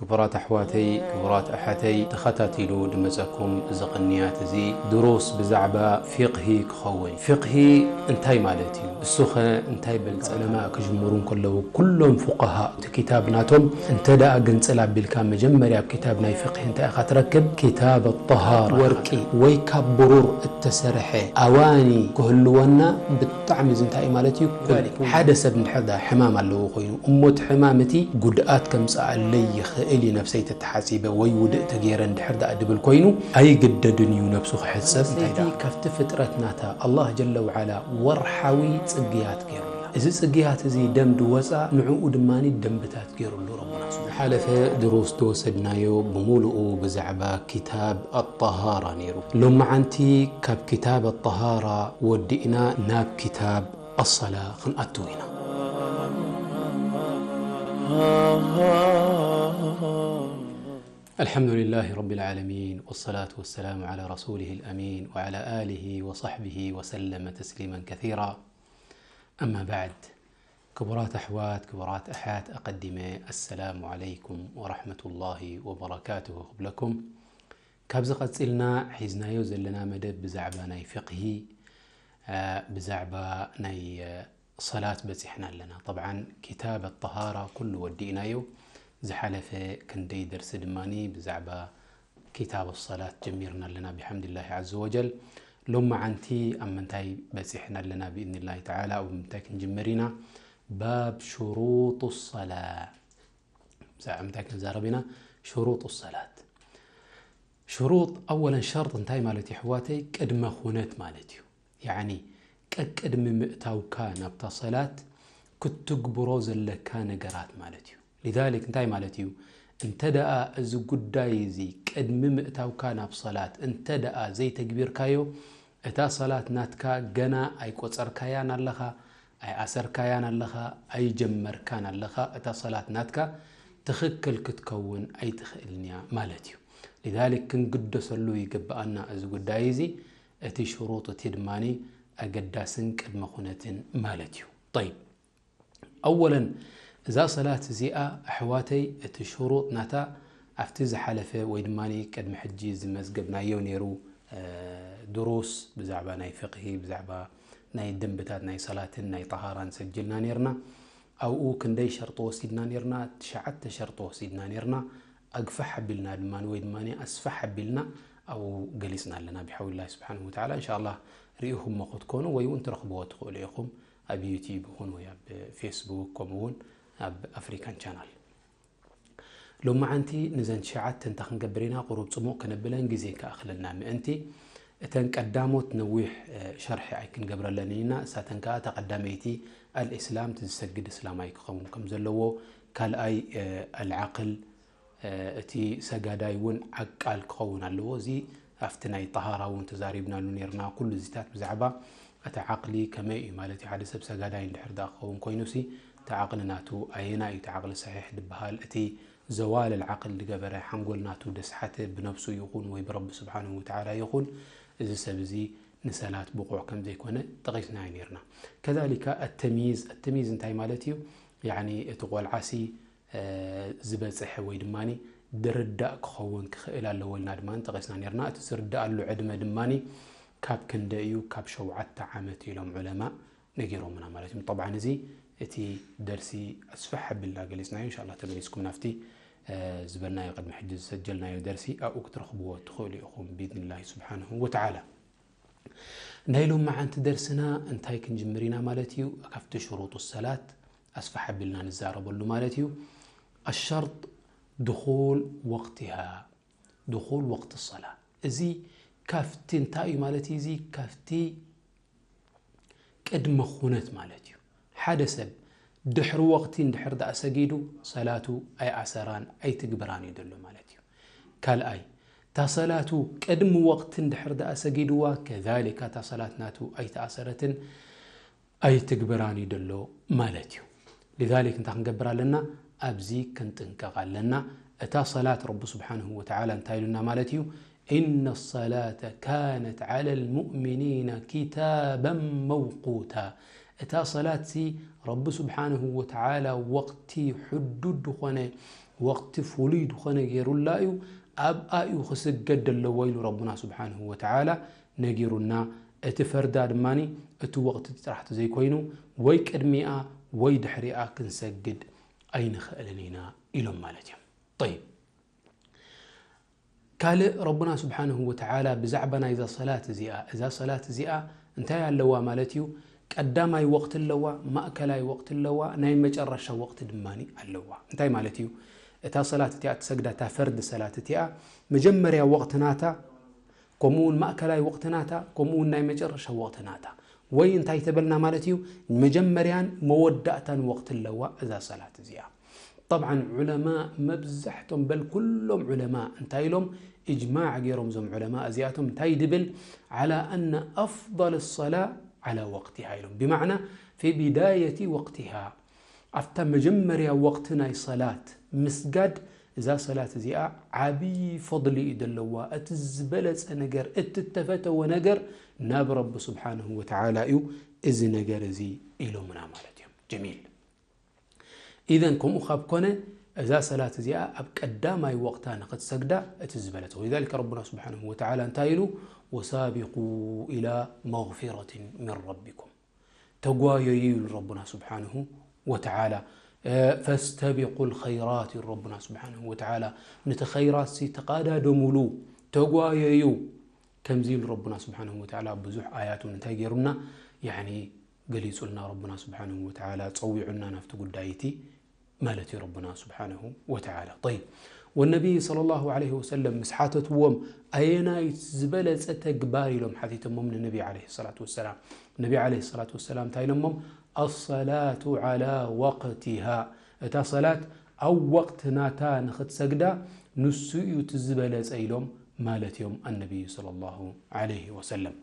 ክቡራት ኣሕዋተይ፣ ክቡራት ኣሓተይ፣ ተኸታቲሉ ድመጸኩም እዚ ቅንያት እዚ ድሩስ ብዛዕባ ፊቕሂ ክኸውን። ፊቕሂ እንታይ ማለት እዩ? እሱኸ እንታይ በል? ዑለማ ክጅምሩ እንከለዉ ኩሎም ፉቃሃ እቲ ኪታብ ናቶም እንተ ደኣ ግንጽል ኣቢልካ መጀመርያ ኣብ ኪታብ ናይ ፊቕሂ እንታይ ኢኻ ትረክብ? ኪታብ ኣጠሃራ። ወርቂ ወይ ካብ ብሩር እተሰርሐ ኣዋኒ ክህልወና ብጣዕሚ እዚ እንታይ እዩ ማለት እዩ? ሓደ ሰብ እንድሕር ደኣ ሕማም ኣለዎ ኮይኑ እሞ እቲ ሕማም እቲ ጉድኣት ከምጽኣለይ ይኽእል እዩ ነብሰይ ተተሓጺበ ወይ ውድእ ተገይረ እንድሕር ደኣ ድብል ኮይኑ ኣይግደድን እዩ ነብሱ ክሕጸብ። እንታይ ደኣ ካብቲ ፍጥረት ናታ ኣላህ ጀለ ወዓላ ወርሓዊ ጽግያት ገይሩላ። እዚ ጽግያት እዚ ደም ድወጻ ንዕኡ ድማ ደንብታት ገይሩሉ ረቡና። ዝሓለፈ ድሩስ ተወሰድናዮ ብምሉኡ ብዛዕባ ኪታብ ኣጠሃራ ነይሩ። ሎመዓንቲ ካብ ኪታብ ኣጠሃራ ወዲእና ናብ ኪታብ ኣሰላ ክንኣትው ኢና። الحمد لله رب العالمين، والصلاة والسلام على رسوله الأمين، وعلى آله وصحبه وسلم تسليما كثيرا. أما بعد، ክቡራት ኣሕዋት፣ ክቡራት ኣሓት፣ ኣቐዲመ ኣሰላሙ ዓለይኩም ወራሕመቱላሂ ወበረካቱሁ ክብለኩም። ካብዚ ቀጺልና ሒዝናዮ ዘለና መደብ ብዛዕባ ናይ ፊቕሂ፣ እ፣ ብዛዕባ ናይ፣ እ፣ ሰላት በጺሕና ኣለና። ጠብዓን ኪታብ ኣጠሃራ ኩሉ ወዲእናዮ። ዝሓለፈ ክንደይ ደርሲ ድማኒ ብዛዕባ ኪታብ ሰላት ጀሚርና ኣለና ብሓምድላሂ ዓዘ ወጀል። ሎመዓንቲ ኣብ ምንታይ በጺሕና ኣለና ብኢዝኒላሂ ተዓላ? ኣብ ምንታይ ክንጅምር ኢና? ባብ ሽሩጡ ሰላ። ብዛዕባ ምንታይ ክንዛረብ ኢና? ሽሩጡ ሰላት። ሽሩጥ ኣወለን ሸርጥ እንታይ ማለት እዩ ኣሕዋተይ? ቅድመ ኩነት ማለት እዩ። ያዕኒ ቀቅድሚ ምእታውካ ናብታ ሰላት ክትግብሮ ዘለካ ነገራት ማለት እዩ። ሊዛሊክ እንታይ ማለት እዩ? እንተ ደኣ እዚ ጉዳይ እዚ ቅድሚ ምእታውካ ናብ ሰላት እንተ ደኣ ዘይተግቢርካዮ፣ እታ ሰላት ናትካ ገና ኣይቆጸርካያን ኣለኻ፣ ኣይኣሰርካያን ኣለኻ፣ ኣይጀመርካን ኣለኻ። እታ ሰላት ናትካ ትኽክል ክትከውን ኣይትኽእልን እያ ማለት እዩ። ሊዛሊክ ክንግደሰሉ ይግብኣና እዚ ጉዳይ እዚ። እቲ ሽሩጥ እቲ ድማኒ ኣገዳስን ቅድመ ኩነትን ማለት እዩ። ጠይብ፣ ኣወለን እዛ ሰላት እዚኣ ኣሕዋተይ እቲ ሽሩጥ ናታ ኣብቲ ዝሓለፈ ወይ ድማኒ ቅድሚ ሕጂ ዝመዝገብናዮ ነይሩ፣ እ፣ ድሩስ ብዛዕባ ናይ ፍቕሂ፣ ብዛዕባ ናይ ደንብታት ናይ ሰላትን ናይ ጠሃራን ሰጅልና ነይርና። ኣብኡ ክንደይ ሸርጢ ወሲድና ነይርና? ትሽዓተ ሸርጢ ወሲድና ነይርና። ኣግፋሕ ኣቢልና ድማ ወይ ድማ ኣስፋሕ ኣቢልና ኣብኡ ገሊጽና ኣለና። ብሓውላህ ስብሓንሁ ወተዓላ እንሻ ኣላህ ርኢኹሞ ክትኮኑ ወይ እውን ትረኽብዎ ትኽእሉ ኢኹም፣ ኣብ ዩቲዩብ ይኹን ወይ ኣብ ፌስቡክ ከምኡ እውን ኣብ ኣፍሪካን ቻናል። ሎመዓንቲ ንዘን ትሽዓተ እንታ ክንገብር ኢና፣ ቁሩብ ጽሙቕ ከነብለን ግዜ ከኣኽለና ምእንቲ። እተን ቀዳሞት ነዊሕ፣ እ፣ ሸርሒ ኣይክንገብረለን ኢና። እሳተን ከኣ እታ ቀዳመይቲ ኣልእስላም፣ እቲ ዝሰግድ እስላማይ ክኸውን ከም ዘለዎ፣ ካልኣይ፣ እ፣ ኣልዓቅል፣ እ፣ እቲ ሰጋዳይ እውን ዓቃል ክኸውን ኣለዎ። እዚ ኣብቲ ናይ ጠሃራ እውን ተዛሪብናሉ ነይርና። ኩሉ እዚታት ብዛዕባ እቲ ዓቕሊ ከመይ እዩ ማለት እዩ። ሓደ ሰብ ሰጋዳይ እንድሕር ደኣ ክኸውን ኮይኑሲ፣ እቲ ዓቕሊ ናቱ ኣየና እዩ እቲ ዓቕሊ ሰሒሕ ዝበሃል? እቲ ዘዋል ኣልዓቕል ዝገበረ፣ ሓንጎል ናቱ ደስሓተ ብነብሱ ይኹን ወይ ብረቢ ስብሓንሁ ወተዓላ ይኹን፣ እዚ ሰብ እዚ ንሰላት ብቑዕ ከም ዘይኮነ ጠቒስናዮ ነይርና። ከዛሊካ ኣተሚዝ፣ ኣተሚዝ እንታይ ማለት እዩ? ያዕኒ እቲ ቆልዓሲ፣ እ፣ ዝበጽሐ ወይ ድማኒ ድርዳእ ክኸውን ክኽእል ኣለዎ ኢልና ድማኒ ጠቒስና ነይርና። እቲ ዝርድኣሉ ዕድመ ድማኒ ካብ ክንደይ እዩ? ካብ ሸውዓተ ዓመት ኢሎም ዑለማ ነጊሮምና ማለት እዩ። ጠብዓን እዚ እቲ ደርሲ ኣስፍሕ ኣቢልና ገሊጽናዮ። እንሻላ ተመሊስኩም ናብቲ፣ እ፣ ዝበልናዮ ቅድሚ ሕጂ ዝሰጀልናዮ ደርሲ ኣብኡ ክትረኽብዎ ትኽእሉ ኢኹም ብኢዝኒላሂ ስብሓንሁ ወተዓላ። ናይ ሎመዓንቲ ደርስና እንታይ ክንጅምር ኢና ማለት እዩ? ካብቲ ሽሩጡ ሰላት ኣስፍሕ ኣቢልና ንዛረበሉ ማለት እዩ። ኣሸርጥ ድኹል ወቅቲሃ፣ ድኹል ወቅቲ ሰላ። እዚ ካብቲ እንታይ እዩ ማለት እዩ? እዚ ካብቲ ቅድመ ኩነት ማለት እዩ። ሓደ ሰብ ድሕሪ ወቕቲ እንድሕር ደኣ ሰጊዱ ሰላቱ ኣይኣሰራን ኣይትግብራን እዩ ዘሎ ማለት እዩ። ካልኣይ፣ እታ ሰላቱ ቅድሚ ወቕቲ እንድሕር ደኣ ሰጊድዋ፣ ከዛሊካ እታ ሰላት ናቱ ኣይተኣሰረትን ኣይትግብራን እዩ ዘሎ ማለት እዩ። ሊዛሊክ እንታይ ክንገብር ኣለና? ኣብዚ ክንጥንቀቕ ኣለና። እታ ሰላት ረቢ ስብሓንሁ ወተዓላ እንታይ ኢሉና ማለት እዩ? إن الصلاة كانت على المؤمنين كتابا موقوتا። እታ ሰላት ሲ ረቢ ስብሓንሁ ወተዓላ ወቕቲ ሕዱድ ዝኾነ ወቕቲ ፍሉይ ዝኾነ ገይሩላ እዩ፣ ኣብኣ እዩ ክስገድ ዘለዎ ኢሉ ረቡና ስብሓንሁ ወተዓላ ነጊሩና። እቲ ፈርዳ ድማ እቲ ወቕቲ ጥራሕ ዘይኮይኑ ወይ ቅድሚኣ ወይ ድሕሪኣ ክንሰግድ ኣይንኽእልን ኢና ኢሎም ማለት እዮም። ጠይብ፣ ካልእ ረቡና ስብሓንሁ ወተዓላ ብዛዕባ ናይዛ ሰላት እዚኣ፣ እዛ ሰላት እዚኣ እንታይ ኣለዋ ማለት እዩ? ቀዳማይ ወቕቲ ኣለዋ፣ ማእከላይ ወቕቲ ኣለዋ፣ ናይ መጨረሻ ወቕቲ ድማ ኣለዋ። እንታይ ማለት እዩ? እታ ሰላት እቲኣ እትሰግዳ፣ እታ ፈርድ ሰላት እቲኣ መጀመርያ ወቕቲ ናታ፣ ከምኡ እውን ማእከላይ ወቕቲ ናታ፣ ከምኡ እውን ናይ መጨረሻ ወቕቲ ናታ። ወይ እንታይ ተበልና ማለት እዩ? መጀመርያን መወዳእታን ወቕቲ ኣለዋ እዛ ሰላት እዚኣ። ጠብዓን ዑለማ መብዛሕቶም በል ኩሎም ዑለማ እንታይ ኢሎም? እጅማዕ ገይሮም እዞም ዑለማ እዚኣቶም እንታይ ድብል? ዓላ ኣነ ኣፍضል ሰላ ዓላ ወቅቲሃ ኢሎም። ብማዕና ፊ ቢዳየቲ ወቅቲሃ፣ ኣብታ መጀመርያ ወቅቲ ናይ ሰላት ምስጋድ፣ እዛ ሰላት እዚኣ ዓብዪ ፈضሊ እዩ ዘለዋ። እቲ ዝበለጸ ነገር፣ እቲ እተፈተወ ነገር ናብ ረቢ ስብሓንሁ ወተዓላ እዩ እዚ ነገር እዚ ኢሎምና ማለት እዮም። ጀሚል። ኢዘን ከምኡ ካብ ኮነ እዛ ሰላት እዚኣ ኣብ ቀዳማይ ወቕታ ንኽትሰግዳ እቲ ዝበለጸ። ወሊዛሊከ ረቡና ስብሓንሁ ወተዓላ እንታይ ኢሉ? ወሳቢቁ ኢላ መግፊረትን ምን ረቢኩም፣ ተጓየዩ ኢሉ ረቡና ስብሓንሁ ወተዓላ። ፈስተቢቁ ልኸይራት ኢሉ ረቡና ስብሓንሁ ወተዓላ። ነቲ ኸይራት ሲ ተቓዳደሙሉ፣ ተጓየዩ። ከምዚ ኢሉ ረቡና ስብሓንሁ ወተዓላ ብዙሕ ኣያት እውን እንታይ ገይሩና? ያኒ ገሊጹልና ረቡና ስብሓንሁ ወተዓላ፣ ጸዊዑና ናብቲ ጉዳይ እቲ ማለት እዩ ረቡና ስብሓንሁ ወተዓላ። ጠይብ፣ ወነቢይ ሰለላሁ ዐለይሂ ወሰለም ምስ ሓተትዎም ኣየናይ ዝበለጸ ተግባር ኢሎም ሓቲቶሞም ንነቢ ዐለይሂ ሰላቱ ወሰላም። ነቢ ዐለይሂ ሰላቱ ወሰላም እንታይ ኢሎሞም? ኣሰላቱ ዐላ ወቅቲሃ፣ እታ ሰላት ኣብ ወቅቲ ናታ ንኽትሰግዳ ንሱ እዩ እቲ ዝበለጸ ኢሎም ማለት እዮም ኣነቢይ ሰለላሁ ዐለይሂ ወሰለም።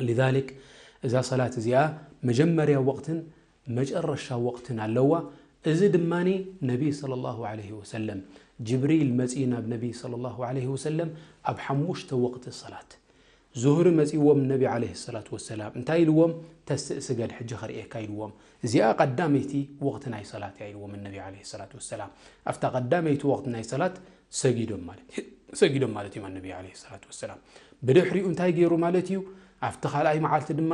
ሊዛሊክ እዛ ሰላት እዚኣ መጀመርያ ወቕትን መጨረሻ ወቕትን ኣለዋ። እዚ ድማ ነቢ ሰለላሁ ዐለይሂ ወሰለም፣ ጅብሪል መጺኡ ናብ ነቢ ሰለላሁ ዐለይሂ ወሰለም ኣብ ሓሙሽተ ወቕቲ ሰላት። ዙህሪ መጺዎም ነቢ ዐለይሂ ሰላቱ ወሰላም እንታይ ኢልዎም? ተስእ ስገድ ሕጂ ኸርእየካ ኢልዎም። እዚኣ ቀዳመይቲ ወቕቲ ናይ ሰላት እያ ኢልዎም ነቢ ዐለይሂ ሰላቱ ወሰላም። ኣብታ ቀዳመይቲ ወቕቲ ናይ ሰላት ሰጊዶም ማለት፣ ሰጊዶም ማለት እዮም ነቢ ዐለይሂ ሰላቱ ወሰላም። ብድሕሪኡ እንታይ ገይሩ ማለት እዩ? ኣብቲ ካልኣይ መዓልቲ ድማ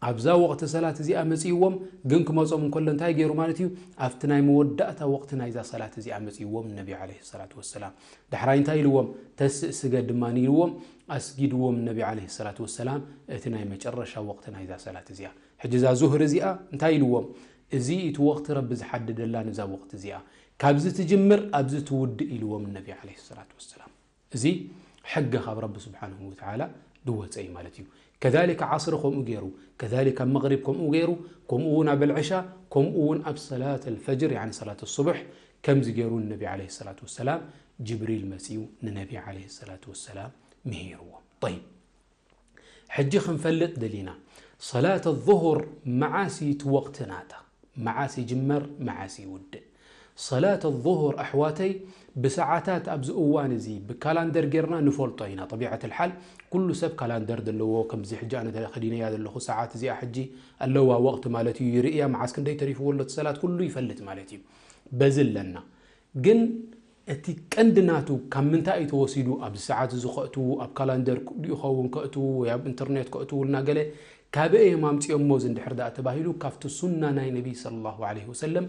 ኣብዛ ወቕቲ ሰላት እዚኣ መጺእዎም፣ ግን ክመጾም እንከሎ እንታይ ገይሩ ማለት እዩ? ኣብቲ ናይ መወዳእታ ወቕቲ ናይዛ ሰላት እዚኣ መጺእዎም ነቢ ዐለይሂ ሰላቱ ወሰላም። ዳሕራይ እንታይ ኢልዎም? ተስእ ስገድ ድማ ኢልዎም፣ ኣስጊድዎም ነቢ ዐለይሂ ሰላቱ ወሰላም። እቲ ናይ መጨረሻ ወቕቲ ናይዛ ሰላት እዚኣ፣ ሕጂ እዛ ዙህር እዚኣ እንታይ ኢልዎም? እዚ እቲ ወቕቲ ረቢ ዝሓደደላ ንዛ ወቕቲ እዚኣ፣ ካብዚ ትጅምር ኣብዚ ትውድእ ኢልዎም ነቢ ዐለይሂ ሰላቱ ወሰላም። እዚ ሕጊ ካብ ረቢ ስብሓንሁ ወተዓላ ዝወፀ እዩ ማለት እዩ። ከዛሊከ ዓስሪ ከምኡ ገይሩ፣ ከዛሊከ ኣብ መቕሪብ ከምኡ ገይሩ፣ ከምኡ እውን ኣብ ኣልዕሻ፣ ከምኡ እውን ኣብ ሰላት ኣልፈጅር፣ ያኒ ሰላት ሱብሕ ከምዚ ገይሩ ንነቢ ዓለይሂ ሰላቱ ወሰላም ጅብሪል መፂኡ ንነቢ ዓለይሂ ሰላቱ ወሰላም ምሂርዎ። ጠይብ፣ ሕጂ ክንፈልጥ ደሊና፣ ሰላት ዙሁር መዓስ እዩ እቲ ወቕቲ ናታ? መዓስ ይጅመር፣ መዓስ ይውድእ? ሰላት ዙሁር ኣሕዋተይ፣ ብሰዓታት ኣብዚ እዋን እዚ ብካላንደር ጌርና ንፈልጦ ኢና። ጠቢዐት ልሓል ኩሉ ሰብ ካላንደር ዘለዎ፣ ከምዚ ሕጂ ኣነ ተኸዲነያ ዘለኹ ሰዓት እዚኣ ሕጂ ኣለዋ ወቕቲ ማለት እዩ፣ ይርእያ፣ መዓስ ክንደይ ተሪፍዎ ኣሎ እቲ ሰላት ኩሉ ይፈልጥ ማለት እዩ። በዚ ኣለና። ግን እቲ ቀንዲ ናቱ ካብ ምንታይ እዩ ተወሲዱ? ኣብዚ ሰዓት እዚ ከእትዉ፣ ኣብ ካላንደር ድዩ ኸውን ከእትዉ ወይ ኣብ ኢንተርኔት ከእትዉ ኢልና ገለ ካበይ እዮም ኣምጺኦሞ እዚ እንድሕር ደኣ ተባሂሉ፣ ካብቲ ሱና ናይ ነቢይ ሰለላሁ ዐለይሂ ወሰለም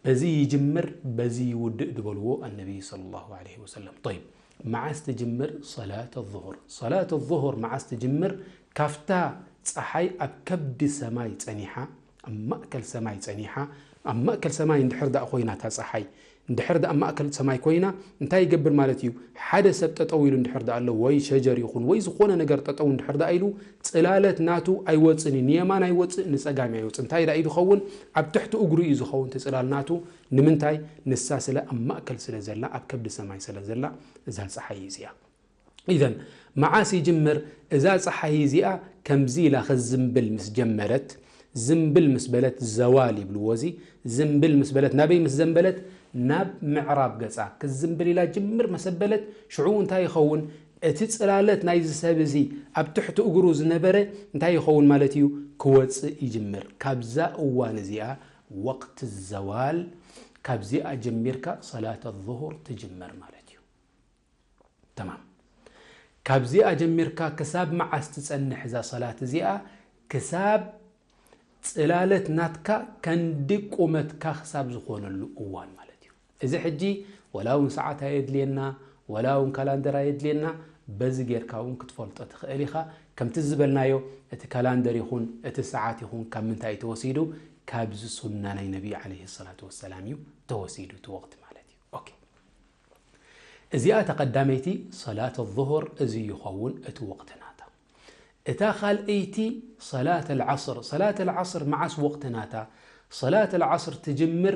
በዚ ይጅምር በዚ ይውድእ ዝበልዎ ኣነቢይ ሰለላሁ ዐለይሂ ወሰለም። ጠይብ፣ መዓስ ትጅምር ሰላት ዙሁር? ሰላት ዙሁር መዓስ ትጅምር? ካፍታ ጸሓይ ኣብ ከብዲ ሰማይ ጸኒሓ፣ ኣብ ማእከል ሰማይ ጸኒሓ፣ ኣብ ማእከል ሰማይ እንድሕር ደኣ ኮይና እታ ጸሓይ፣ እንድሕር ደኣ ኣብ ማእከል ሰማይ ኮይና፣ እንታይ ይገብር ማለት እዩ? ሓደ ሰብ ጠጠው ኢሉ እንድሕር ደኣ ኣሎ፣ ወይ ሸጀር ይኹን ወይ ዝኾነ ነገር ጠጠው እንድሕር ደኣ ኢሉ፣ ጽላለት ናቱ ኣይወጽእን እዩ። ንየማን ኣይወጽእ፣ ንጸጋም ኣይወጽእ። እንታይ ደኣ እዩ ዝኸውን? ኣብ ትሕቲ እግሩ እዩ ዝኸውን እቲ ጽላል ናቱ። ንምንታይ? ንሳ ስለ ኣብ ማእከል ስለ ዘላ፣ ኣብ ከብዲ ሰማይ ስለ ዘላ፣ እዛ ጸሓይ እዚኣ። ኢዘን መዓስ ይጅምር? እዛ ጸሓይ እዚኣ ከምዚ ኢላ ኸዝምብል ምስ ጀመረት፣ ዝምብል ምስ በለት፣ ዘዋል ይብልዎ እዚ፣ ዝምብል ምስ በለት፣ ናበይ ምስ ዘምበለት? ናብ ምዕራብ ገጻ ክዝምብል ኢላ ጅምር ምስ ኣበለት፣ ሽዑ እንታይ ይኸውን? እቲ ጽላለት ናይዚ ሰብ እዚ ኣብ ትሕቲ እግሩ ዝነበረ እንታይ ይኸውን ማለት እዩ? ክወጽእ ይጅምር። ካብዛ እዋን እዚኣ ወቕቲ ዘዋል፣ ካብዚኣ ጀሚርካ ሰላት ዙሁር ትጅመር ማለት እዩ። ተማም። ካብዚኣ ጀሚርካ ክሳብ መዓስ ትጸንሕ እዛ ሰላት እዚኣ? ክሳብ ጽላለት ናትካ ከንዲ ቁመትካ ክሳብ ዝኾነሉ እዋን ማለት እዩ። እዚ ሕጂ ወላ እውን ሰዓት ኣየድልየና፣ ወላ እውን ካላንደር ኣየድልየና፣ በዚ ጌርካ እውን ክትፈልጦ ትኽእል ኢኻ። ከምቲ ዝበልናዮ፣ እቲ ካላንደር ይኹን እቲ ሰዓት ይኹን ካብ ምንታይ እዩ ተወሲዱ? ካብዚ ሱና ናይ ነቢ ዓለይሂ ሰላቱ ወሰላም እዩ ተወሲዱ እቲ ወቕቲ ማለት እዩ። ኦኬ። እዚኣ ተቐዳመይቲ ሰላት ዙሁር እዚ ይኸውን እቲ ወቕቲ ናታ። እታ ካልኣይቲ ሰላት ኣልዓስር። ሰላት ኣልዓስር መዓስ ወቕቲ ናታ? ሰላት ኣልዓስር ትጅምር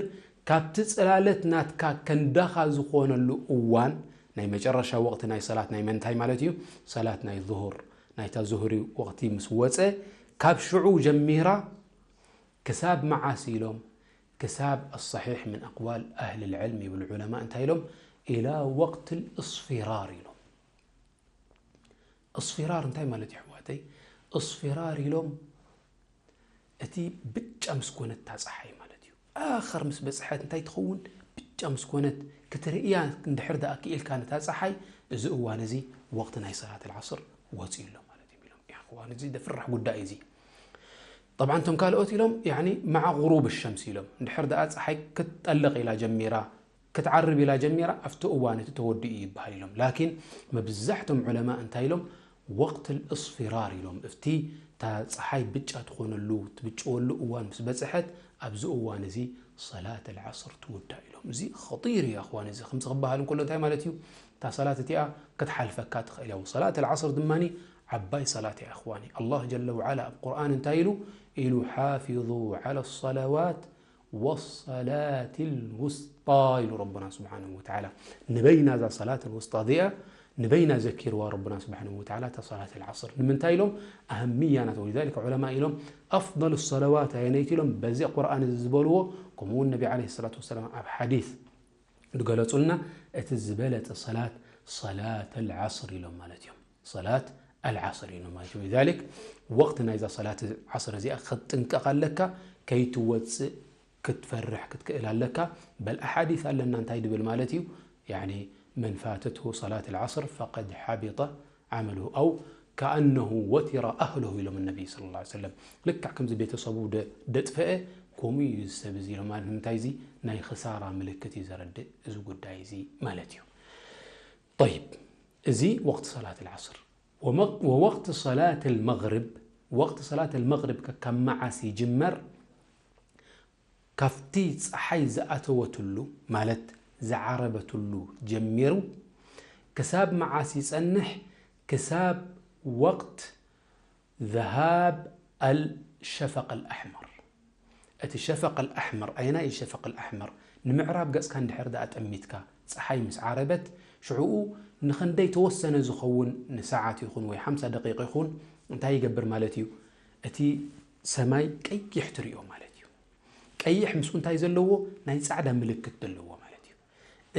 ካብቲ ጽላለት ናትካ ከንዳኻ ዝኾነሉ እዋን፣ ናይ መጨረሻ ወቕቲ ናይ ሰላት ናይ መንታይ ማለት እዩ? ሰላት ናይ ዙሁር፣ ናይታ ዙሁሪ ወቕቲ ምስ ወጸ፣ ካብ ሽዑ ጀሚራ ክሳብ መዓስ ኢሎም? ክሳብ ኣሰሒሕ ምን ኣቅዋል ኣህል ልዕልም ይብሉ ዑለማ እንታይ ኢሎም? ኢላ ወቅት ልእስፊራር ኢሎም። እስፊራር እንታይ ማለት እዩ ኣሕዋተይ? እስፊራር ኢሎም እቲ ብጫ ምስ ኮነት እታ ፀሓይ ማለት እዩ። ኣኸር ምስ በፅሐት እንታይ ትኸውን? ብጫ ምስ ኮነት ክትርእያ እንድሕር ደኣ ክኢልካ ነታ ፀሓይ፣ እዚ እዋን እዚ ወቅቲ ናይ ሰላት ልዓስር ወፂኡ ኣሎ ማለት እዩ ኢሎም። ያ እዋን እዚ ደፍራሕ ጉዳይ እዚ። ጠብዓን እቶም ካልኦት ኢሎም ያኒ መዓ ጉሩብ ሸምስ ኢሎም፣ እንድሕር ደኣ ፀሓይ ክትጠልቕ ኢላ ጀሚራ፣ ክትዓርብ ኢላ ጀሚራ ኣብቲ እዋን እቲ ተወዲኡ ይበሃል ኢሎም። ላኪን መብዛሕቶም ዑለማ እንታይ ኢሎም? ወቅት ልእስፊራር ኢሎም። እፍቲ እታ ፀሓይ ብጫ ትኾነሉ ትብጭወሉ እዋን ምስ በፅሐት ኣብዚ እዋን እዚ ሰላት ልዓስር ትውዳእ ኢሎም። እዚ ኸጢር እዩ ኣኽዋን። እዚ ከምዚ ክበሃል እንከሎ እንታይ ማለት እዩ? እታ ሰላት እቲኣ ክትሓልፈካ ትኽእል እያ። ሰላት ልዓስር ድማ ዓባይ ሰላት እያ ኣኽዋኒ። ኣላህ ጀለ ወዓላ ኣብ ቁርኣን እንታይ ኢሉ? ኢሉ ሓፊዙ ዓላ ሰላዋት ወሰላት ልውስጣ ኢሉ ረቡና ስብሓንሁ ወተዓላ። ንበይና እዛ ሰላት ልውስጣ እዚኣ ንበይና ዘኪርዋ ረቡና ስብሓንሁ ወተዓላ እታ ሰላት ልዓስር። ንምንታይ ኢሎም? ኣህምያ ናቶ። ወሊዛሊከ ዑለማ ኢሎም ኣፍضል ሰለዋት ኣየነይቲ ኢሎም በዚ ቁርኣን እዚ ዝበልዎ፣ ከምኡ እውን ነቢ ዓለይሂ ሰላቱ ወሰላም ኣብ ሓዲስ ዝገለጹልና እቲ ዝበለጸ ሰላት ሰላት ልዓስር ኢሎም ማለት እዮም። ሰላት ኣልዓስር ኢሎም ማለት እዮም። ሊዛሊክ ወቕቲ ናይዛ ሰላት ዓስር እዚኣ ክትጥንቀቕ ኣለካ፣ ከይትወፅእ ክትፈርሕ ክትክእል ኣለካ። በል ኣሓዲስ ኣለና እንታይ ድብል ማለት እዩ? ያኒ መን ፋተትሁ ሰላት ልዓስር ፈቀድ ሓቢጠ ዓመልሁ ኣው ከኣነሁ ወቲረ ኣህለሁ ኢሎም ነቢይ ስለ ላ ሰለም። ልክዕ ከምዚ ቤተሰቡ ደ- ደጥፈአ ከምኡ እዩ እዚ ሰብ እዚ ኢሎም ማለት ንምንታይ? እዚ ናይ ክሳራ ምልክት እዩ ዘረድእ እዚ ጉዳይ እዚ ማለት እዩ። ጠይብ፣ እዚ ወቅት ሰላት ልዓስር። ወመ- ወወቅት ሰላት ልመግሪብ፣ ወቅት ሰላት ልመግሪብ ከካብ መዓስ ይጅመር? ካብቲ ፀሓይ ዝኣተወትሉ ማለት ዝዓረበትሉ ጀሚሩ ክሳብ መዓስ ይፀንሕ? ክሳብ ወቅት ዘሃብ ኣልሸፈቅ ኣልኣሕመር። እቲ ሸፈቅ ኣልኣሕመር ኣየናይ እዩ? ሸፈቅ ኣልኣሕመር ንምዕራብ ገፅካ እንድሕር ደኣ ጠሚትካ ፀሓይ ምስ ዓረበት ሽዕኡ ንኸንደይ ተወሰነ ዝኸውን ንሰዓት ይኹን ወይ ሓምሳ ደቂቕ ይኹን እንታይ ይገብር ማለት እዩ? እቲ ሰማይ ቀይሕ ትሪኦ ማለት እዩ። ቀይሕ ምስኡ እንታይ ዘለዎ? ናይ ፃዕዳ ምልክት ዘለዎ ማለት እዩ።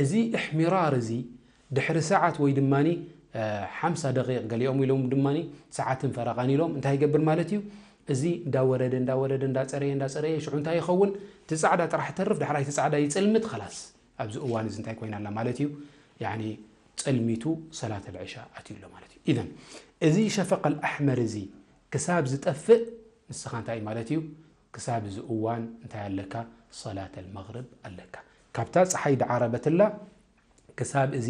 እዚ እሕሚራር እዚ ድሕሪ ሰዓት ወይ ድማ ሓምሳ ደቂቕ ገሊኦም ኢሎም ድማ ሰዓትን ፈረቓን ኢሎም እንታይ ይገብር ማለት እዩ? እዚ እንዳወረደ እንዳወረደ እንዳፀረየ እንዳፀረየ ሽዑ እንታይ ይኸውን? እቲ ፃዕዳ ጥራሕ ተርፍ፣ ዳሕራይ እቲ ፃዕዳ ይፅልምት፣ ኸላስ ኣብዚ እዋን እዚ እንታይ ኮይና ኣላ ማለት እዩ? ያኒ ፀልሚቱ ሰላት ኣልዕሻ ኣትዩ ኣሎ ማለት እዩ። ኢዘን እዚ ሸፈቅ ኣልኣሕመር እዚ ክሳብ ዝጠፍእ ንስኻ እንታይ ማለት እዩ? ክሳብ እዚ እዋን እንታይ ኣለካ? ሰላት ኣልመግሪብ ኣለካ። ካብታ ፀሓይ ድዓረበትላ ክሳብ እዚ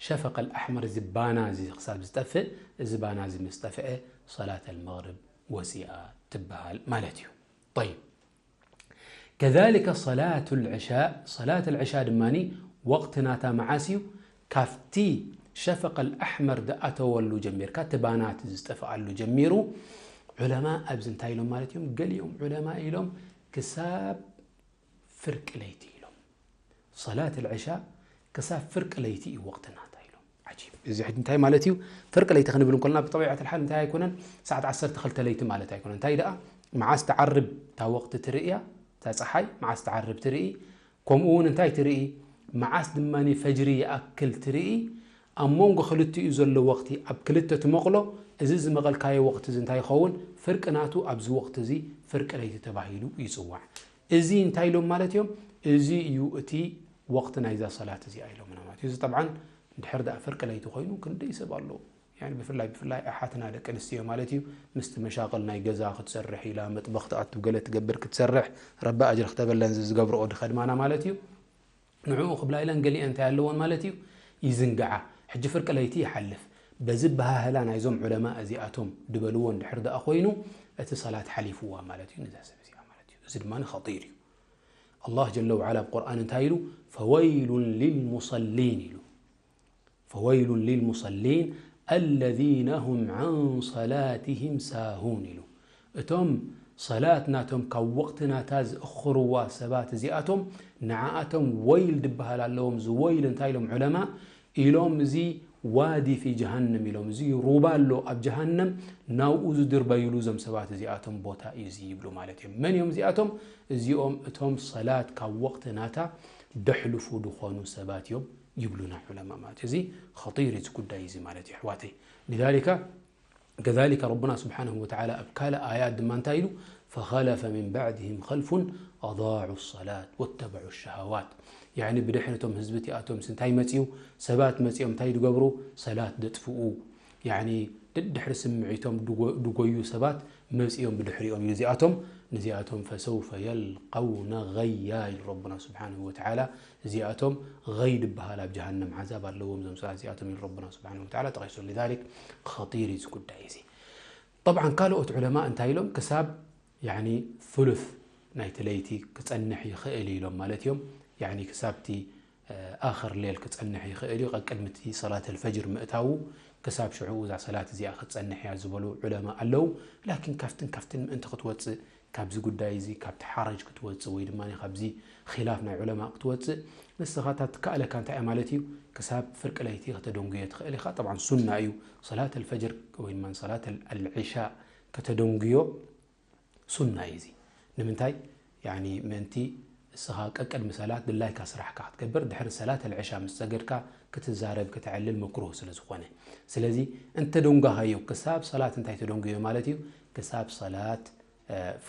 ሸፈቅ ኣልኣሕመር እዚ ባና እዚ ክሳብ ዝጠፍእ፣ እዚ ባና እዚ ምስ ጠፍአ ሰላት ኣልመግሪብ ወፂኣ ትበሃል ማለት እዩ። ጠይብ፣ ከዛሊከ ሰላት ልዕሻእ፣ ሰላት ልዕሻእ ድማ ወቕቲ ናታ መዓስ እዩ? ካብቲ ሸፈቅ ኣልኣሕመር ዝኣተወሉ ጀሚርካ፣ እቲ ባናት ዝጠፍኣሉ ጀሚሩ፣ ዑለማ ኣብዚ እንታይ ኢሎም ማለት እዮም? ገሊኦም ዑለማ ኢሎም ክሳብ ፍርቂ ለይቲ ኢሎም። ሰላት ልዕሻ ክሳብ ፍርቂ ለይቲ እዩ ወቕቲ ናታ ኢሎም። ዓጂብ። እዚ ሕጂ እንታይ ማለት እዩ? ፍርቂ ለይቲ ክንብል እንከለና ብጠቢዐት ልሓል እንታይ ኣይኮነን? ሰዓት ዓሰርተ ክልተ ለይቲ ማለት ኣይኮነን። እንታይ ደኣ? መዓስ ትዓርብ እታ ወቕቲ ትርእያ፣ እታ ፀሓይ መዓስ ትዓርብ ትርኢ፣ ከምኡ እውን እንታይ ትርኢ? መዓስ ድማ ፈጅሪ ይኣክል ትርኢ። ኣብ መንጎ ክልቲኡ ዘሎ ወቕቲ ኣብ ክልተ ትመቕሎ። እዚ ዝመቐልካዮ ወቕቲ እዚ እንታይ ይኸውን? ፍርቂ ናቱ ኣብዚ ወቕቲ እዚ ፍርቂ ለይቲ ተባሂሉ ይፅዋዕ። እዚ እንታይ ኢሎም ማለት እዮም? እዚ እዩ እቲ ወቕቲ ናይዛ ሰላት እዚኣ ኢሎምና ማለት እዩ። እዚ ጠብዓን ድሕር ደኣ ፍርቂ ለይቲ ኮይኑ ክንደይ ሰብ ኣሎ? ያኒ ብፍላይ ብፍላይ ኣሓትና ደቂ ኣንስትዮ ማለት እዩ ምስቲ መሻቕል ናይ ገዛ ክትሰርሕ ኢላ መጥበኽ ትኣቱ ገለ ትገብር ክትሰርሕ ረቢ ኣጅሪ ክተበለን እዚ ዝገብርኦ ድኸድማና ማለት እዩ። ንዕኡ ክብላ ኢለን ገሊአን እንታይ ኣለዎን ማለት እዩ ይዝንግዓ። ሕጂ ፍርቂ ለይቲ ይሓልፍ። በዚ በሃህላ ናይዞም ዑለማ እዚኣቶም ድበልዎ እንድሕር ደኣ ኮይኑ እቲ ሰላት ሓሊፍዋ ማለት እዩ ነዛ ሰብ እዚኣ ማለት እዩ። እዚ ድማ ኸጢር እዩ። ኣላህ ጀለ ወዓላ ኣብ ቁርኣን እንታይ ኢሉ? ፈወይሉን ሊልሙሰሊን ኢሉ። ፈወይሉን ሊልሙሰሊን አለዚነ ሁም ዐን ሰላቲሂም ሳሁን ኢሉ። እቶም ሰላት ናቶም ካብ ወቕቲ ናታ ዝእኽርዋ ሰባት እዚኣቶም ንዓኣቶም ወይል ድበሃል ኣለዎም። እዚ ወይል እንታይ ኢሎም ዑለማ ኢሎም? እዚ ዋዲ ፊ ጀሃነም ኢሎም። እዚ ሩባ ኣሎ ኣብ ጀሃነም፣ ናብኡ ዝድርበይሉ እዞም ሰባት እዚኣቶም ቦታ እዩ እዚ ይብሉ ማለት እዮም። መን እዮም እዚኣቶም? እዚኦም እቶም ሰላት ካብ ወቕቲ ናታ ደሕልፉ ድኾኑ ሰባት እዮም ይብሉና ዑለማ ማለት እዩ። እዚ ኸጢር እዚ ጉዳይ እዚ ማለት እዩ ኣሕዋተይ። ሊዛሊካ ከዛሊከ ረቡና ስብሓነሁ ወተዓላ ኣብ ካልእ ኣያት ድማ እንታይ ኢሉ? ፈኸለፈ ሚን ባዕድሂም ኸልፉን ኣዳዑ ሰላት ወተበዑ ሸሃዋት። ያኒ ብድሕሪ እቶም ህዝቢ እቲኣቶምስ እንታይ መፅኡ? ሰባት መፂኦም እንታይ ድገብሩ? ሰላት ደጥፍኡ። ያኒ ድድሕሪ ስምዒቶም ድጎ- ድጎዩ ሰባት መፂኦም ብድሕሪኦም እዩ። እዚኣቶም ንዚኣቶም ፈሰውፈ የልቀውነ ገያ ኢሉ ረቡና ስብሓነሁ ወተዓላ። እዚኣቶም ገይ ድበሃል ኣብ ጀሃነም ዓዛብ ኣለዎም እዞም ሰባት እዚኣቶም ኢሉ ረቡና ስብሓነሁ ወተዓላ ጠቒሱ። ሊዛሊክ ኸጢር እዩ እዚ ጉዳይ እዚ። ጠብዓን ካልኦት ዑለማ እንታይ ኢሎም? ክሳብ ያኒ ثلث ናይቲ ለይቲ ክጸንሕ ይኽእል እዩ ኢሎም ማለት እዮም። ያኒ ክሳብቲ ኣኽር ሌል ክጸንሕ ይኽእል እዩ። ቀቅድሚ እቲ ሰላት ኣልፈጅር ምእታዉ ክሳብ ሽዑ እዛ ሰላት እዚኣ ክትጸንሕ እያ ዝበሉ ዑለማ ኣለዉ። ላኪን ካብትን ካብትን ምእንቲ ክትወጽእ ካብዚ ጉዳይ እዚ ካብቲ ሓረጅ ክትወጽእ ወይ ድማ ካብዚ ኺላፍ ናይ ዑለማ ክትወጽእ ንስኻ እታ ትከኣለካ እንታይ እያ ማለት እዩ? ክሳብ ፍርቂ ለይቲ ከተደንጉዮ ትኽእል ኢኻ። ጠብዓን ሱና እዩ ሰላት ኣልፈጅር ወይ ድማ ሰላት ኣልዒሻ ከተደንጉዮ ሱና እዩ እዚ። ንምንታይ? ያኒ ምእንቲ እስኻ ቀቅድሚ ሰላት ድላይካ ስራሕካ ክትገብር ድሕሪ ሰላት ኣልዒሻ ምስ ሰገድካ ክትዛረብ ከተዕልል መክሩህ ስለ ዝኾነ። ስለዚ እንተደንጓኻዮ ክሳብ ሰላት እንታይ ተደንጉዮ ማለት እዩ? ክሳብ ሰላት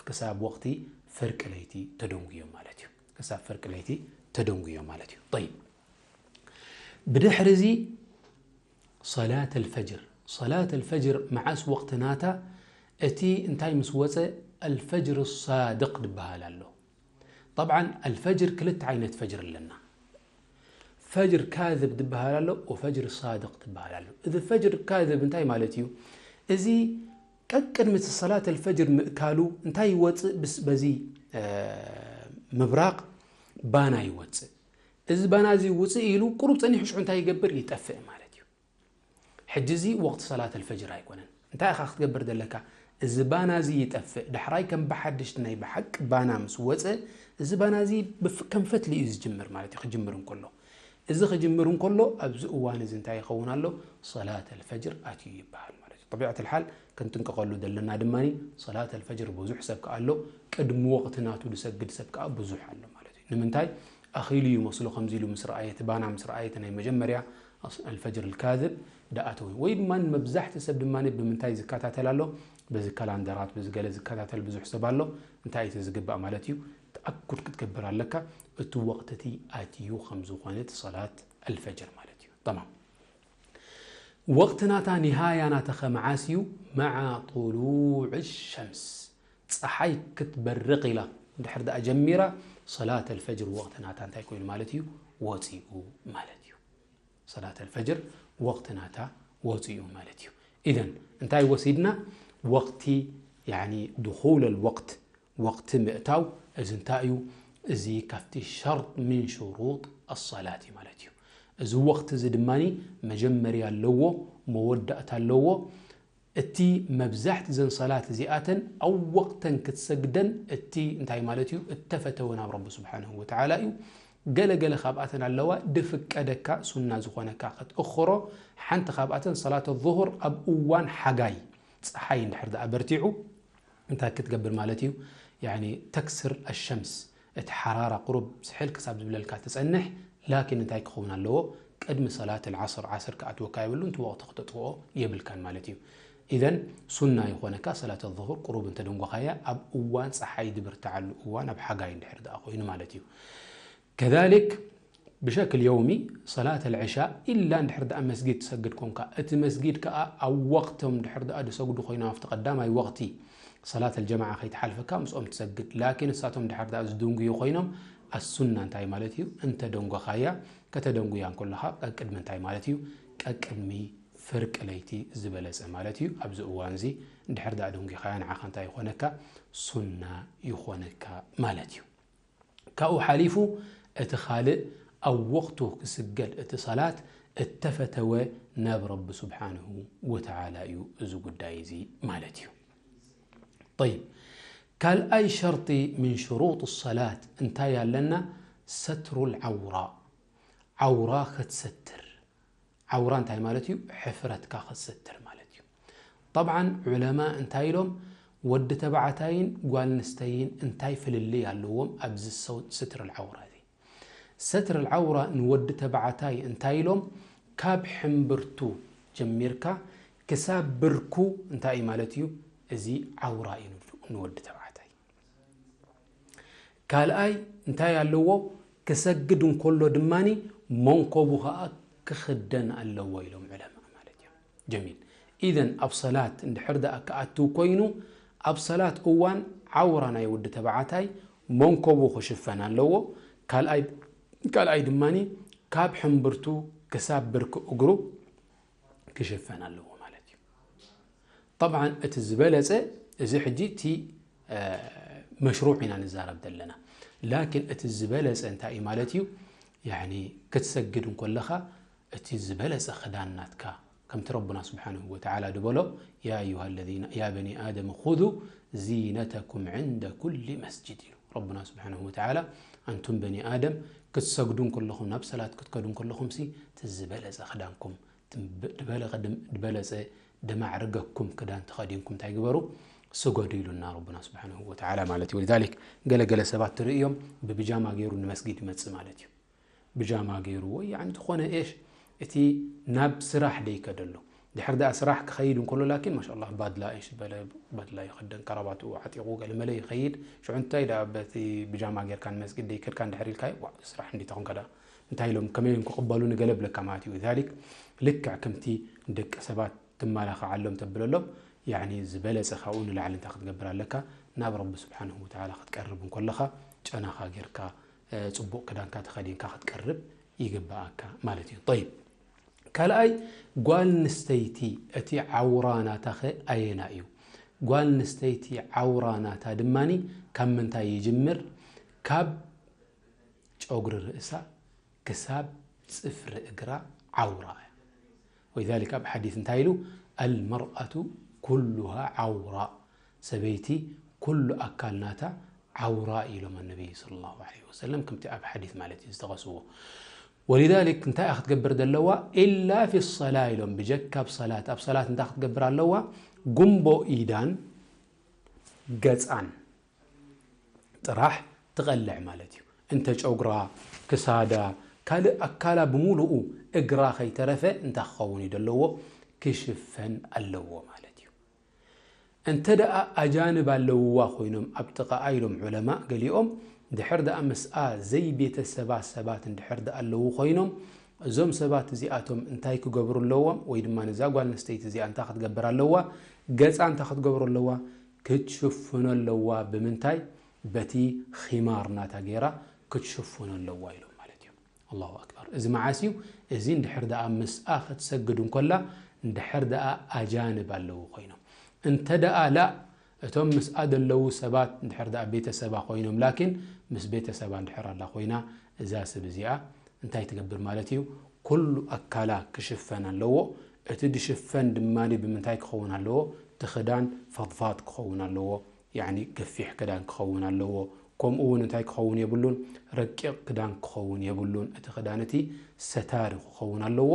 ክሳብ ወቕቲ ፍርቂ ለይቲ ተደንጉዮ ማለት እዩ። ክሳብ ፍርቂ ለይቲ ተደንጉዮ ማለት እዩ። ጠይብ ብድሕሪ እዚ ሰላት ኣልፈጅር ሰላት ኣልፈጅር መዓስ ወቕቲ ናታ? እቲ እንታይ ምስ ወፀ ኣልፈጅር ሳድቕ ድበሃል ኣሎ። ጠብዓን ኣልፈጅር ክልተ ዓይነት ፈጅር ኣለና። ፈጅር ካዝብ ድበሃል ኣሎ ወፈጅር ሳድቕ ድበሃል ኣሎ። እዚ ፈጅር ካዝብ እንታይ ማለት እዩ? እዚ ቀቅድሚ እቲ ሰላት ኣልፈጅር ምእካሉ እንታይ ይወፅእ? ብስ- በዚ ምብራቕ ባና ይወፅእ። እዚ ባና እዚ ውፅእ ኢሉ ቁሩብ ፀኒሑ ሽዑ እንታይ ይገብር? ይጠፍእ ማለት እዩ። ሕጂ እዚ ወቕቲ ሰላት ኣልፈጅር ኣይኮነን። እንታይ ኢኻ ክትገብር ዘለካ? እዚ ባና እዚ ይጠፍእ። ዳሕራይ ከም ብሓድሽ ናይ ብሓቂ ባና ምስ ወፀ እዚ ባና እዚ ብፍ- ከም ፈትሊ እዩ ዝጅምር ማለት እዩ። ክጅምር እንከሎ እዚ ክጅምር እንከሎ ኣብዚ እዋን እዚ እንታይ ይኸውን ኣሎ? ሰላት ኣልፈጅር ኣትዩ ይበሃል ማለት እዩ። ጠቢዐት ኣልሓል ክንጥንቀቐሉ ዘለና ድማ ሰላት ኣልፈጅር ብዙሕ ሰብ ከኣ ኣሎ፣ ቅድሚ ወቕቲ ናቱ ዝሰግድ ሰብ ከኣ ብዙሕ ኣሎ ማለት እዩ። ንምንታይ? ኣኺሉ እዩ መስሎ ከምዚ ኢሉ ምስ ረኣየ፣ እቲ ባና ምስ ረኣየ፣ እቲ ናይ መጀመርያ ኣልፈጅር ኣልካዝብ ደኣተወ። ወይ ድማ መብዛሕቲ ሰብ ድማ ብምንታይ ዝከታተል ኣሎ? በዚ ካላንደራት፣ በዚ ገለ ዝከታተል ብዙሕ ሰብ ኣሎ። እንታይ እቲ ዝግባእ ማለት እዩ? ተኣኩድ ክትገብር ኣለካ እቲ ወቕቲ እቲ ኣትዩ ከም ዝኾነ እቲ ሰላት ኣልፈጅር ማለት እዩ። ተማም። ወቕቲ ናታ ኒሃያ ናታ ከመዓስ እዩ? መዓ ጥሉዕ ሸምስ፣ ፀሓይ ክትበርቕ ኢላ ድሕር ደኣ ጀሚራ ሰላት ኣልፈጅር ወቕቲ ናታ እንታይ ኮይኑ ማለት እዩ? ወፂኡ ማለት እዩ። ሰላት ኣልፈጅር ወቕቲ ናታ ወፂኡ ማለት እዩ። ኢዘን እንታይ ወሲድና? ወቕቲ ያኒ ድኹል ኣልወቕት ወቕቲ ምእታው እዚ እንታይ እዩ? እዚ ካብቲ ሸርጥ ምን ሽሩጥ ኣሰላት እዩ ማለት እዩ። እዚ ወቕቲ እዚ ድማ መጀመርያ ኣለዎ፣ መወዳእታ ኣለዎ። እቲ መብዛሕቲ ዘን ሰላት እዚኣተን ኣብ ወቕተን ክትሰግደን እቲ እንታይ ማለት እዩ? እተፈተወ ናብ ረቢ ስብሓንሁ ወተዓላ እዩ። ገለ ገለ ካብኣተን ኣለዋ ድፍቀደካ ሱና ዝኾነካ ክትእኽሮ። ሓንቲ ካብኣተን ሰላት ዙሁር ኣብ እዋን ሓጋይ ፀሓይ እንድሕር ደኣ በርቲዑ እንታይ ክትገብር ማለት እዩ? ያኒ ተክስር ኣሸምስ፣ እቲ ሓራራ ቁሩብ ስሕል ክሳብ ዝብለልካ ትጸንሕ። ላኪን እንታይ ክኸውን ኣለዎ? ቅድሚ ሰላት ኣልዓስር፣ ዓስር ክኣትወካ የብሉን፣ እቲ ወቕቲ ክተጥፍኦ የብልካን ማለት እዩ። ኢዘን ሱና ይኾነካ ሰላት ዙሁር ቁሩብ እንተደንጎኻያ ኣብ እዋን ጸሓይ ድብርትዓሉ እዋን ኣብ ሓጋይ እንድሕር ደኣ ኮይኑ ማለት እዩ። ከዛሊክ ብሸክል የውሚ ሰላት ኣልዕሻ ኢላ እንድሕር ደኣ መስጊድ ትሰግድ ኮንካ፣ እቲ መስጊድ ከኣ ኣብ ወቕቶም ድሕር ደኣ ዝሰግዱ ኮይኖም ኣብቲ ቀዳማይ ወቕቲ ሰላት ኣልጀማዓ ከይትሓልፈካ ምስኦም ትሰግድ። ላኪን እሳቶም ድሕር ደኣ ዝድንጉዩ ኮይኖም ኣሱና እንታይ ማለት እዩ? እንተ ደንጎኻያ፣ ከተደንጉያ እንከለኻ ቀቅድሚ እንታይ ማለት እዩ? ቀቅድሚ ፍርቂ ለይቲ ዝበለጸ ማለት እዩ። ኣብዚ እዋን እዚ እንድሕር ደኣ ደንጉኻያ ንዓኻ እንታይ ይኾነካ? ሱና ይኾነካ ማለት እዩ። ካብኡ ሓሊፉ እቲ ካልእ ኣብ ወቕቱ ክስገድ እቲ ሰላት እተፈተወ ናብ ረቢ ስብሓንሁ ወተዓላ እዩ እዚ ጉዳይ እዚ ማለት እዩ። ጠይብ፣ ካልኣይ ሸርጢ ምን ሽሩጥ ሰላት እንታይ ኣለና? ሰትሩ ልዓውራ፣ ዓውራ ክትሰትር። ዓውራ እንታይ ማለት እዩ? ሕፍረትካ ክትሰትር ማለት እዩ። ጠብዓን ዑለማ እንታይ ኢሎም? ወዲ ተባዕታይን ጓል ኣንስተይን እንታይ ፍልልይ ኣለዎም ኣብዚ ሰው-፣ ስትር ልዓውራ እዚ? ሰትር ልዓውራ ንወዲ ተባዕታይ እንታይ ኢሎም? ካብ ሕምብርቱ ጀሚርካ ክሳብ ብርኩ እንታይ እዩ ማለት እዩ? እዚ ዓውራ እዩ ንወዲ ተባዕታይ። ካልኣይ እንታይ ኣለዎ? ክሰግድ እንከሎ ድማኒ መንኮቡ ኸኣ ክኽደን ኣለዎ ኢሎም ዑለማ ማለት እዮም። ጀሚል። ኢዘን ኣብ ሰላት እንድሕር ደኣ ክኣትው ኮይኑ ኣብ ሰላት እዋን ዓውራ ናይ ወዲ ተባዕታይ መንኮቡ ክሽፈን ኣለዎ። ካልኣይ ካልኣይ ድማኒ ካብ ሕምብርቱ ክሳብ ብርኪ እግሩ ክሽፈን ኣለዎ ማለት እዩ። ጠብዓን እቲ ዝበለጸ፣ እዚ ሕጂ እቲ፣ እ፣ መሽሩዕ ኢና ንዛረብ ዘለና። ላኪን እቲ ዝበለጸ እንታይ እዩ ማለት እዩ? ያዕኒ ክትሰግድ እንከለኻ እቲ ዝበለጸ ክዳን ናትካ፣ ከምቲ ረቡና ስብሓንሁ ወተዓላ ዝበሎ፣ ያ ኣዩሃ ለዚነ፣ ያ በኒ ኣደም ኹዙ ዚነተኩም ዕንደ ኩሊ መስጅድ ኢሉ። ረቡና ስብሓንሁ ወተዓላ፣ ኣንቱም በኒ ኣደም ክትሰግዱ እንከለኹም፣ ናብ ሰላት ክትከዱ እንከለኹምሲ፣ እቲ ዝበለጸ ክዳንኩም፣ ዝበለጸ ደማዕርገኩም ክዳን ተኸዲንኩም እንታይ ግበሩ? ስገዱ ኢሉና ረቡና ስብሓንሁ ወተዓላ ማለት እዩ። ወሊዛሊክ ገለገለ ሰባት ትርእዮም ብብጃማ ገይሩ ንመስጊድ ይመጽእ ማለት እዩ። ብጃማ ገይሩ ወይ ያዕኒ ዝኾነ ኤሽ እቲ ናብ ስራሕ ደይከደሉ። ድሕር ደኣ ስራሕ ክኸይድ እንከሎ ላኪን ማሻኣላህ ባድላ ኤሽ ዝበለ ባድላ ይኸደን፣ ከራባትኡ ዓጢቑ ገለመለ ይኸይድ። ሽዑ እንታይ ደኣ በቲ ብጃማ ጌርካ ንመስጊድ ደይከድካ እንድሕር ኢልካዮ፣ ዋ፣ ስራሕ እንዲተኹንካ ደኣ እንታይ ኢሎም ከመይ እዮም ክቕበሉ ንገለ ብለካ ማለት እዩ። ዛሊክ ልክዕ ከምቲ ንደቂ ሰባት ትመላኸዓሎም ተብለሎም፣ ያዕኒ ዝበለጸ ካብኡ ንላዕሊ እንታይ ክትገብር ኣለካ? ናብ ረቢ ስብሓንሁ ወተዓላ ክትቀርብ እንከለኻ ጨናኻ ጌርካ፣ እ፣ ጽቡቕ ክዳንካ ተኸዲንካ ክትቀርብ ይግብኣካ ማለት እዩ። ጠይብ፣ ካልኣይ ጓል ኣንስተይቲ እቲ ዓውራ ናታ ኸ ኣየና እዩ? ጓል ኣንስተይቲ ዓውራ ናታ ድማኒ ካብ ምንታይ ይጅምር? ካብ ጨጉሪ ርእሳ ክሳብ ጽፍሪ እግራ ዓውራ እያ። ወሊዛሊክ ኣብ ሓዲስ እንታይ ኢሉ? ኣልመርኣቱ ኩሉሃ ዓውራ፣ ሰበይቲ ኩሉ ኣካል ናታ ዓውራ ኢሎም ኣነቢ ሰለላሁ ዐለይሂ ወሰለም፣ ከምቲ ኣብ ሓዲስ ማለት እዩ ዝጠቐስዎ። ወሊዛሊክ እንታይ እያ ክትገብር ዘለዋ? ኢላ ፊ ሰላ ኢሎም፣ ብጀካ ኣብ ሰላት፣ ኣብ ሰላት እንታይ ክትገብር ኣለዋ? ጉንቦ ኢዳን ገጻን ጥራሕ ትቐልዕ ማለት እዩ። እንተ ጨጉራ፣ ክሳዳ፣ ካልእ ኣካላ ብምሉኡ እግራ ከይተረፈ እንታይ ክኸውን እዩ ዘለዎ? ክሽፈን ኣለዎ ማለት እዩ። እንተ ደኣ ኣጃንብ ኣለውዋ ኮይኖም ኣብ ጥቓኣ ኢሎም ዑለማ ገሊኦም፣ ድሕር ደኣ ምስኣ ዘይቤተሰባ ሰባት እንድሕር ደኣ ኣለዉ ኮይኖም፣ እዞም ሰባት እዚኣቶም እንታይ ክገብሩ ኣለዎም? ወይ ድማ ነዛ ጓል ኣንስተይቲ እዚኣ እንታይ ክትገብር ኣለዋ? ገጻ እንታይ ክትገብሩ ኣለዋ? ክትሽፍኖ ኣለዋ። ብምንታይ? በቲ ኺማር ናታ ገይራ ክትሽፍኖ ኣለዋ ኢሎም ማለት እዮም። ኣላሁ ኣክበር። እዚ መዓስ እዩ? እዚ እንድሕር ደኣ ምስኣ ክትሰግድ እንከላ፣ እንድሕር ደኣ ኣጃንብ ኣለዉ ኮይኖም። እንተ ደኣ ላእ፣ እቶም ምስኣ ዘለዉ ሰባት እንድሕር ደኣ ቤተሰባ ኮይኖም፣ ላኪን ምስ ቤተሰባ እንድሕር ኣላ ኮይና፣ እዛ ሰብ እዚኣ እንታይ ትገብር ማለት እዩ? ኩሉ ኣካላ ክሽፈን ኣለዎ። እቲ ድሽፈን ድማ ብምንታይ ክኸውን ኣለዎ? እቲ ክዳን ፈድፋድ ክኸውን ኣለዎ። ያዕኒ ገፊሕ ክዳን ክኸውን ኣለዎ። ከምኡ እውን እንታይ ክኸውን የብሉን? ረቂቕ ክዳን ክኸውን የብሉን። እቲ ክዳን እቲ ሰታሪ ክኸውን ኣለዎ።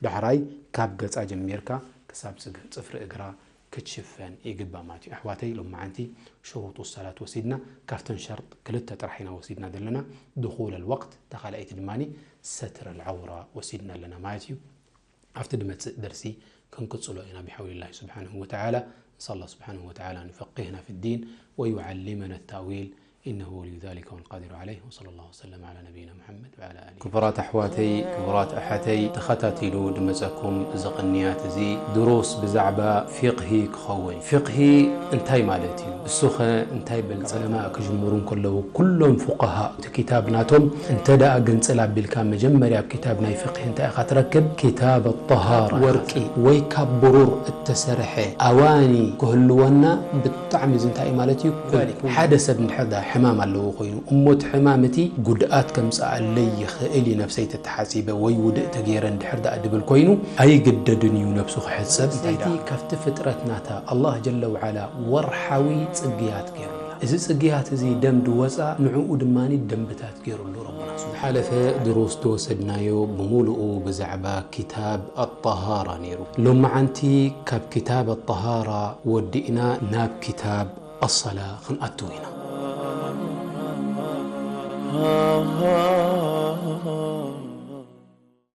ዳሕራይ ካብ ገጻ ጀሚርካ ክሳብ ጽግ-፣ ጽፍሪ እግራ ክትሽፈን ይግባእ ማለት እዩ። ኣሕዋተይ፣ ሎማዓንቲ ሽሩጡ ሰላት ወሲድና፣ ካብተን ሸርጥ ክልተ ጥራሕ ኢና ወሲድና ዘለና። ድኹል ኣልወቅት፣ እታ ካልኣይቲ ድማ ሰትር ኣልዓውራ ወሲድና ኣለና ማለት እዩ። ኣብቲ ድመጽእ ደርሲ ክንቅጽሎ ኢና ብሓውሊላሂ ስብሓንሁ ወተዓላ። ነስኣል ኣላህ ስብሓንሁ ወተዓላ ንፈቂህና ፊ ዲን ወዩዓሊመና ታእዊል። إنه ولي ذلك والقادر عليه، وصلى الله وسلم على نبينا محمد وعلى آله. ክቡራት ኣሕዋተይ፣ ክቡራት ኣሓተይ፣ ተኸታቲሉ ድመጸኩም እዚ ቅንያት እዚ ድሩስ ብዛዕባ ፊቕሂ ክኸውን። ፊቕሂ እንታይ ማለት እዩ? እሱ ኸ እንታይ በል? ዑለማእ ክጅምሩ እንከለዉ ኩሎም ፉቀሃ እቲ ኪታብ ናቶም እንተ ደኣ ግንጽል ኣቢልካ መጀመርያ ኣብ ኪታብ ናይ ፊቕሂ እንታይ ኢኻ ትረክብ? ኪታብ ኣጠሃራ። ወርቂ ወይ ካብ ብሩር እተሰርሐ ኣዋኒ ክህልወና ብጣዕሚ እዚ እንታይ እዩ ማለት እዩ? ሓደ ሰብ እንድሕር ደኣ ሕማም ኣለዎ ኮይኑ እሞ እቲ ሕማም እቲ ጉድኣት ከምጽኣለይ ይኽእል እዩ ነብሰይ ተተሓጺበ ወይ ውድእ ተገይረ እንድሕር ደኣ ድብል ኮይኑ ኣይግደድን እዩ ነብሱ ክሕጸብ። እንታይ ደኣ ካብቲ ፍጥረት ናታ ኣላህ ጀለ ወዓላ ወርሓዊ ጽግያት ገይሩላ። እዚ ጽግያት እዚ ደም ድወጻ ንዕኡ ድማ ደንብታት ገይሩሉ ረቡና። ዝሓለፈ ድሩስ ድወሰድናዮ ብምሉኡ ብዛዕባ ኪታብ ኣጠሃራ ነይሩ። ሎመዓንቲ ካብ ኪታብ ኣጠሃራ ወዲእና ናብ ኪታብ ኣሰላ ክንኣትው ኢና።